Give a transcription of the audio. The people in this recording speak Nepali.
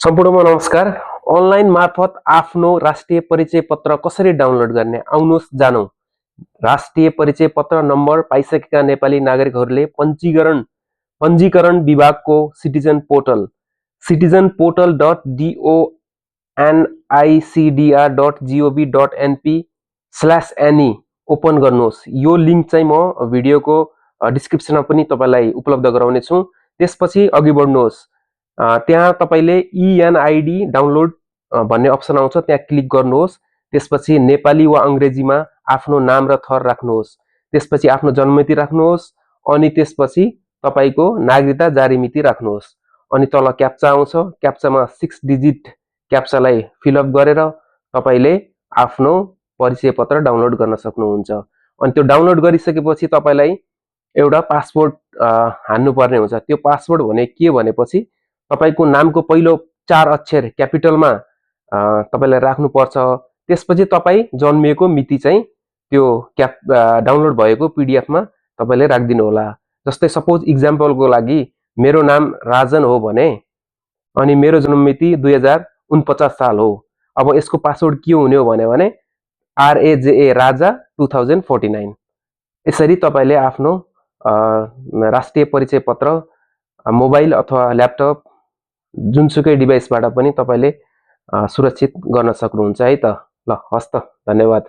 सम्पूर्णमा नमस्कार। अनलाइन मार्फत आफ्नो राष्ट्रिय परिचय पत्र कसरी डाउनलोड गर्ने, आउनुहोस् जानौं। राष्ट्रिय परिचय पत्र नम्बर पाइसकेका नेपाली नागरिकहरूले पञ्जीकरण विभागको सिटिजन citizenportal.donicdr.gov.np/any ओपन गर्नुहोस्। यो लिंक चाहिँ म भिडियोको डिस्क्रिप्सनमा पनि तपाईलाई उपलब्ध गराउने छु। त्यसपछि अघि बढ्नुहोस्। त्यहाँ तपाईले ENID डाउनलोड भन्ने अप्सन आउँछ, त्यहाँ क्लिक गर्नुहोस्। त्यसपछि नेपाली वा अंग्रेजीमा आफ्नो नाम र थर राख्नुहोस्। त्यसपछि आफ्नो जन्ममिति राख्नुहोस् अनि त्यसपछि तपाईको नागरिकता जारी मिति राख्नुहोस्। अनि तल क्याप्चा आउँछ, क्याप्चामा 6 डिजिट क्याप्चालाई फिलअप गरेर तपाईले आफ्नो परिचय पत्र डाउनलोड गर्न सक्नुहुन्छ। अनि त्यो डाउनलोड गरिसकेपछि तपाईलाई एउटा पासवर्ड हान्नु पर्ने हुन्छ। त्यो पासवर्ड भने के भनेपछि तपाईको नामको पहिलो 4 अक्षर क्यापिटलमा तपाईलाई राख्नु पर्छ। त्यसपछि तपाई जन्मिएको मिति चाहिँ त्यो डाउनलोड भएको पीडीएफ मा तपाईले राख्दिनु होला। जस्तै सपोज एक्जाम्पलको लागि मेरो नाम राजन हो भने अनि मेरो जन्म मिति 2049 साल हो। अब यसको पासवर्ड के हुने हो भने RAJA राजा 2049। यसरी तपाईले आफ्नो राष्ट्रिय परिचय पत्र मोबाइल अथवा ल्यापटप जुनसुकै डिभाइसबाट पनि तपाईले सुरक्षित गर्न सक्नुहुन्छ है त। ल हस्त, धन्यवाद।